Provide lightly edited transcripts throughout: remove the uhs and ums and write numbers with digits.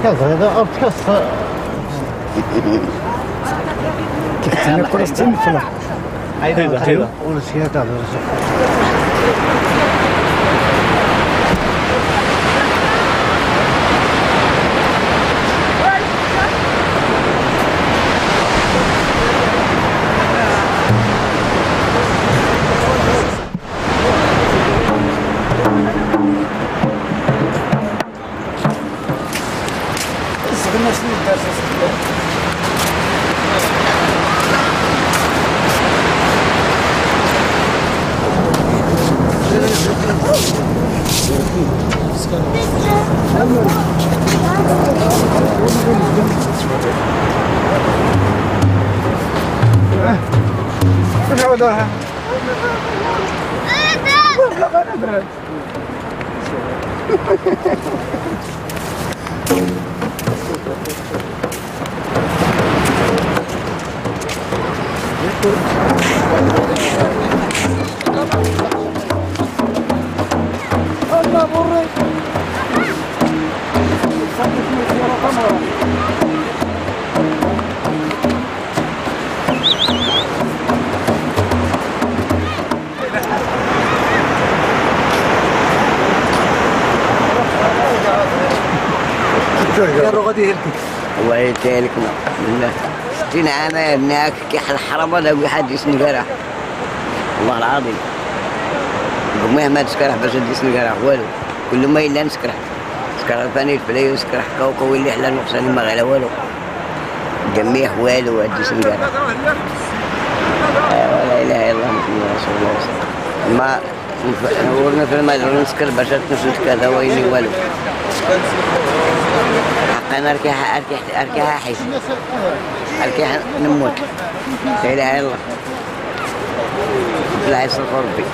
كذا هذا تكسر هيدا هيدا الله يتهلكنا بالله 60 عام هناك كي الحرام ولا واحد يسنقرح والله العظيم مهما تسكرح باش تسنقرح والو كل ما الا نسكرح سكرح ثاني الفلاي وسكرح كوكو اللي حلا نقصان ما غلا والو جميع والو هاد يسنقرح. لا اله الا الله محمد رسول الله. ما مثل ما نسكر باش تنفس كذا ويني والو انا اركيح اركيح اركيح حيس اركيح نموت. لا اله الا الله لا يصرف ربي.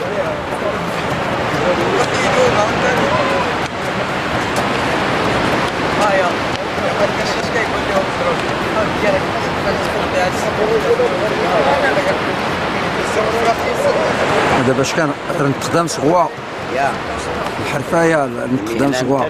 هذا باش كان نتخدم صغوا الحرفايه نتخدم صغوا.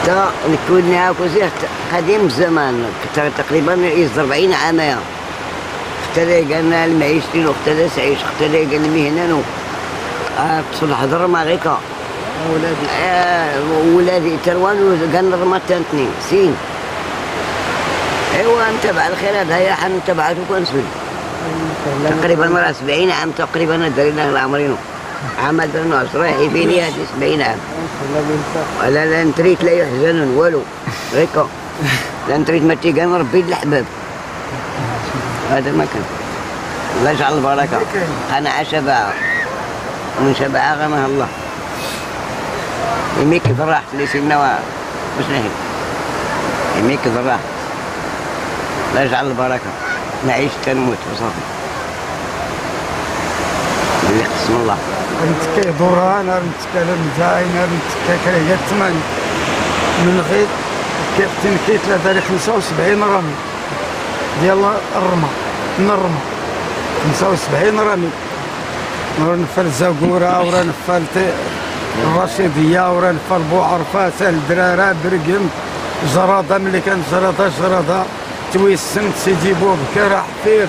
حتى نكون كوزي قديم الزمان تقريبا يز 40 عام. حتى قالنا المعيشتين وحتى سعيش حتى قال المهنان تصلح الرما غيكا ولادي ولادي تروان قال الرما تانتني سين. ايوا نتبع الخير هذا يا حن نتبعته كنسول تقريبا راه 70 عام تقريبا درينا العمرين عام درنا 10 حيفيني هذه 70 عام. لا لا نتريت لا يحزنون والو غيكا لا نتريت ما تيقان ربي الحباب. هذا ما كان. الله يجعل البركة. قناعة شبعه ومن شبعه غناها الله. يميك ضراحت اللي سيدنا باش نهي يميك ضراحت. الله يجعل البركة. نعيش تنموت وصافي اللي قسم الله. نتكي دوران نتكي المزاين نتكي كريه الثمن من غير كيف تنكيت لداري 75 رمي ديال الرمى من الرمى 75 رمي. ورنفل الزاكورة ورنفل الرشيدية ورنفل بوعرفة الدرارة برقم جرادة ملي كانت جرادة جرادة تويسنت سيدي بوبكر حفير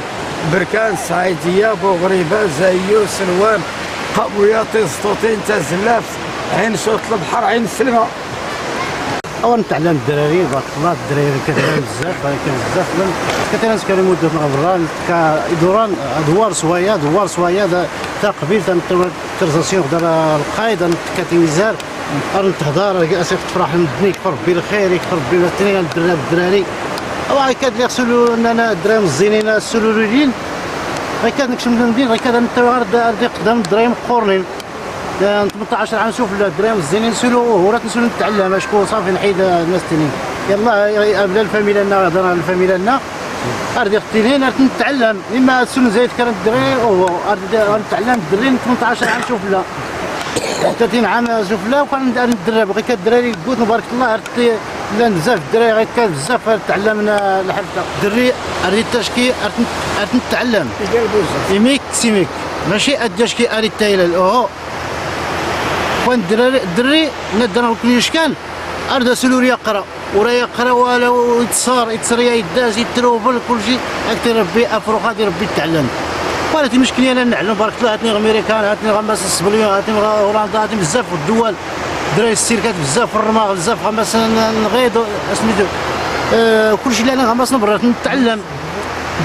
بركان سعيدية بوغريبة زيو سلوان قابوية طيزطوطين تازلاف عين شوط البحر عين سلمى. أولا نتعلم الدراري بارك الله الدراري كثيرا بزاف كاين بزاف كثيرا كانوا مدة برا دوران دوار سوايا دوار سوايا تا قبيل ترزاسيون خدا القايد كاتيويزار تهضر اسف تفرح المدني يكفر ربي الخير يكفر ربي الثاني الدراري أو كاد اللي يغسلوا لنا الدراهم الزينين السلوليين غير كاد نكشف من المدينة غير كاد نتوى قدام الدراهم قورنين 18 عام نشوف الدراهم الزينين نسولو وهورات نسولو نتعلم اشكون صافي نحيد الناس التانيين يلا بلا الفاميلا لنا هضرنا الفاميلا لنا ارضي اختينين نتعلم اما السن زايد كان الدراري او نتعلم الدراري 18 عام شوف لا 30 عام شوف لا وكان ندرب غير كالدراري قلت بارك الله لا بزاف الدراري غير كان بزاف تعلمنا الحرفة الدري اريد تشكي اريد نتعلم يميك سيميك ماشي ادشكي اريد تايلال اوه وين الدراري الدري ندرا كلش كان اردا سلوري يقرا ورا يقرا ولا يتصار يتصار يداز يتروبل كلشي اكثر ربي افرق غادي ربي يتعلم. ولكن المشكل انا نعلم بارك الله هاتني امريكان هاتني غماس الصبليون هاتني هولندا هاتني بزاف الدول دراري السيركات بزاف الرماغ بزاف غماس نغيض سميتو كلشي اللي انا غماس نبرا نتعلم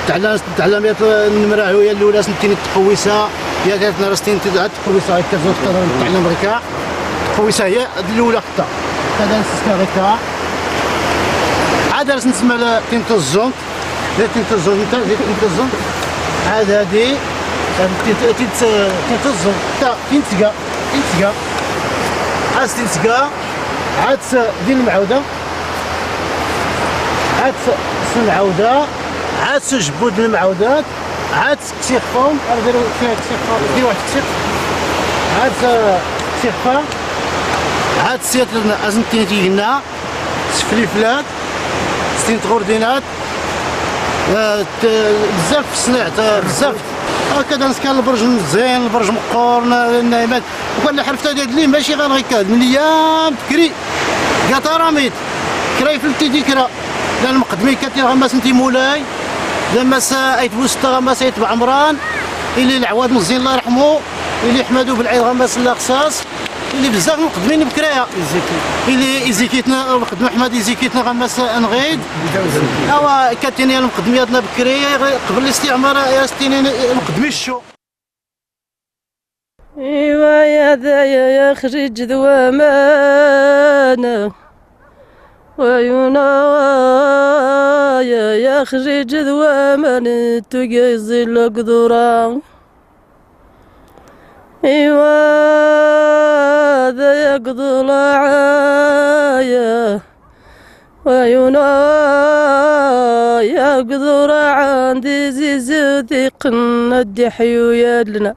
نتعلم نتعلم يا النمرة هي الاولى سنتيني التقويسه يا ثلاث رستين التقويسه هكا نتعلم هكا التقويسه هي الاولى خطه هذا نسكا هكا عاد نسمى تيمتو الزونت تيمتو الزونت تيمتو الزونت عاد هادي تيمتو الزونت تا تينتسكا تينتسكا عاد تينتسكا عاد ديال المعوده عاد المعوده عاد جبود المعودات عاد كسيخفون ديروا فيها كسيخفون دير واحد كسيخ عاد كسيخفه عاد سيت ازنتين تينا سفليفلات ستين تغوردينات بزاف صنعت بزاف هكذا نسكن البرج مزيان البرج مقور النايمات وكان الحرفة ديال اللي ماشي غير هكا من ايام بكري كاع كراي في التيديكرا لا المقدمي كثير غماس انتي مولاي لما ايت بوستا غماس ايت بعمران اللي العواد مزيان الله يرحمه اللي حمادو بالعيد غماس الأقصاص اللي بزاف مقدمين بكرايه اللي إزيكيتنا مقدم احمد إزيكيتنا غماس نغيد اوا كاتيني المقدمياتنا بكري قبل الاستعمار يا ستيني مقدمي الشو. ايوا يا ذايا يا خرج ذوامانه وعيونا يا خرج ذوامان تقيزي القدرة. ايوا ذا يقضي العايا وعيونا يا قدرة عندي زيزتي قند حيو لنا.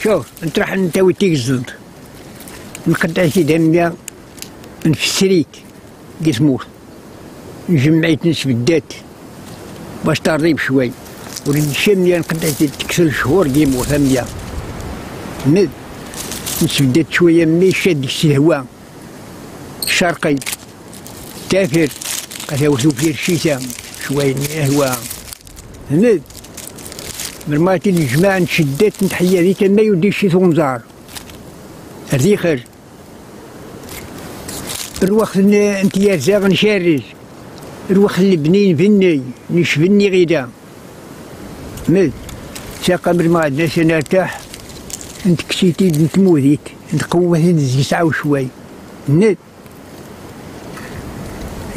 شوف نطرح نتاوي تيكزنت نقطع شي دمية نفسريك قسموه نجمعيت نسبدات باش ترضي بشوي ولد الشمية نقطع تكسر شهور كيمو ثمية مد نسبدات شوية مي شاد الهواء الشرقي تافر قتاوتو في الشتاء شوية الهواء مد مرماتي الجماعة نشدات نتحيا ذيك ما يودي شي ثونزار هذي الوقت انت يا زاغ نشارج الوقت اللي بنين بني نشبني غدا مد ساقا من ما عندناش نرتاح انت كشيتي نتموذيت نتقوى نزيد وشوي ند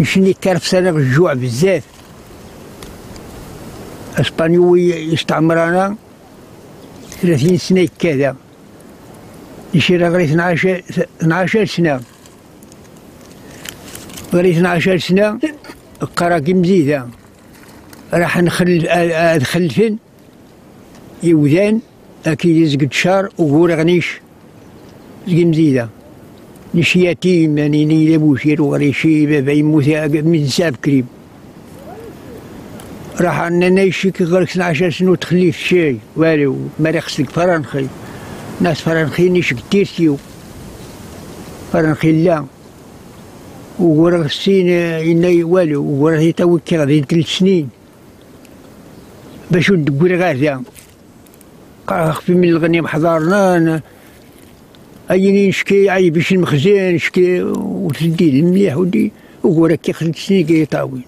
نشني كارف سنة الجوع بزاف اسبانيوي يستعمرنا 30 سنة كذا يشير غير 12 سنة غير 12 سنة القراكي مزيدة راح نخل خلفن يوذان أكيد يزقد شار وغور غنيش زقي مزيدة نشي يتيم يعني ني بوشير وغريشي بابا يموت من ساب كريم راح عندنا يشيك غير 12 سنة وتخليه في شي والو ما رخصك فرنخي ناس فرنخي نيش كتيرتيو فرنخي لا وغور السين إنا والو وغور يتوكل كي غادي 3 سنين باش ندقول غازا خفي من الغنيم حضرنا أيني نشكي عيب باش المخزن نشكي وتدي المليح ودي وغور كي 5 سنين كيطاوي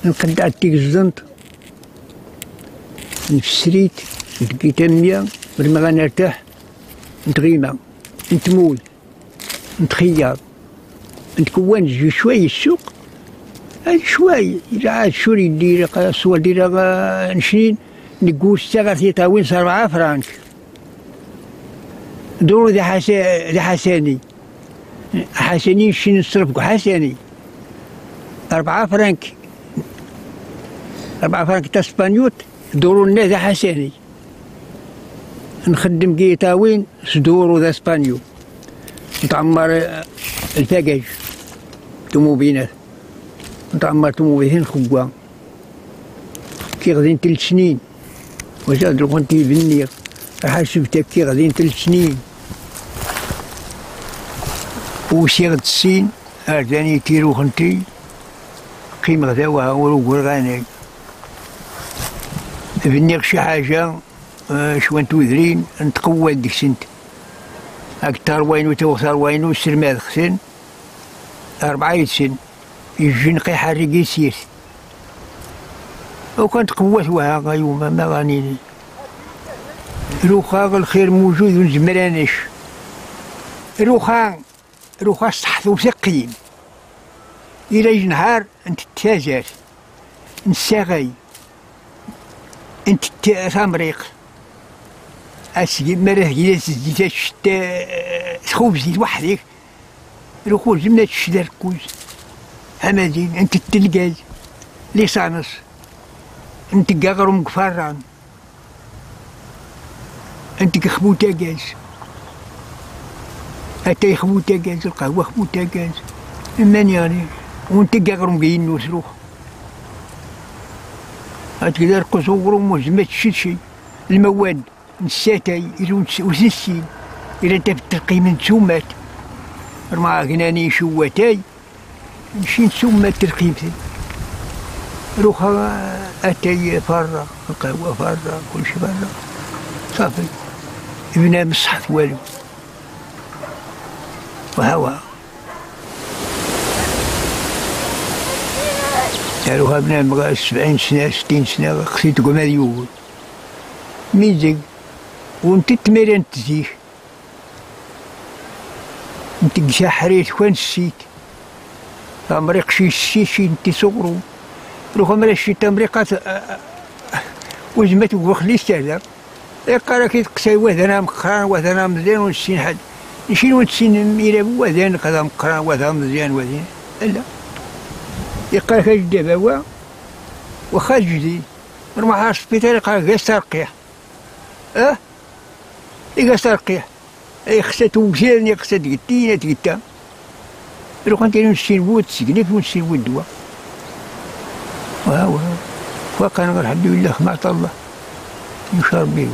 نقدع تيك الزنط نفسريت نتكي تمية ما غنرتاح نتغيمة نتمول نتخيط نتكون نجي شوي السوق هاد شوي إذا عاد شوري دير الصور دير نشنين نقول ستة تيطاوين 7 فرانك دورو ذا حساني حساني نشي نصرف حساني 4 فرانك 4 فرانك تاع اسبانيوت دورو لنا ذا حساني نخدم كيطاوين صدورو ذا اسبانيو نتعمر الفاكاج طوموبيلات نتعمر طوموبيلين خوا كي غادي 3 سنين واش هاد الغنتي بني راح شفتها كي غادي 3 سنين وشي غد السين أرداني تيرو خنتي قيم غدا وهو غاني بني شي حاجة شوان توذرين نتقوى ديك سنت هاك تاروينو تو تاروينو السرماد خسن 4 سن يجي نقي حريقي سير وكانت قوات وها غيوما ما غانيني روخا الخير موجود ونزمرانش روخا روخا صحت وثقيم إلى يجي نهار انت تاجر نساغي انت تمريق أسجي مرة جيت زيت شتا خبزي وحدك روخو زمنا تشدا الكوز أمازين انت تلقاز ليسانس انت قاغرم كفران انت كخبوتا غاز اتاي خبوتا غاز القهوة خبوتا غاز ماني يعني وانت قاغرم كاين روح هتقدر قصور ومزمت شي شي المواد نساتاي وسنسين إلا انت في الترقيم نتسومات رما غناني شواتاي نمشي نتسومات ترقيمتي روخا اتاي فارة القهوة فارة كلشي فارة صافي ابنا مصحت والو وهوا روخا بنا 70 سنة 60 سنة خصيت تقوم هذا ميزك وانت تمرين تزيك انت كشا حريت كون السيت تمريق شي السيت شي انت صغرو روخا مرا شي تمريقات وزمات وخلي استهدر قال كي تقساي وثنا مقران وثنا مزيان ونسين حد نشين ونسين إلى وثان كذا مقران وثنا مزيان وثان لا يقال كاش دابا هو واخا جديد راه ما عرفتش السبيطار قال غير ترقيح اه إيكا سرقيح أي خصها توزيرني خصها تقتينا تقتا لو كان تيرون السيربوت تسكنيك ونسيربو الدواء وها وكان الحمد لله ما عطا الله يشرب به.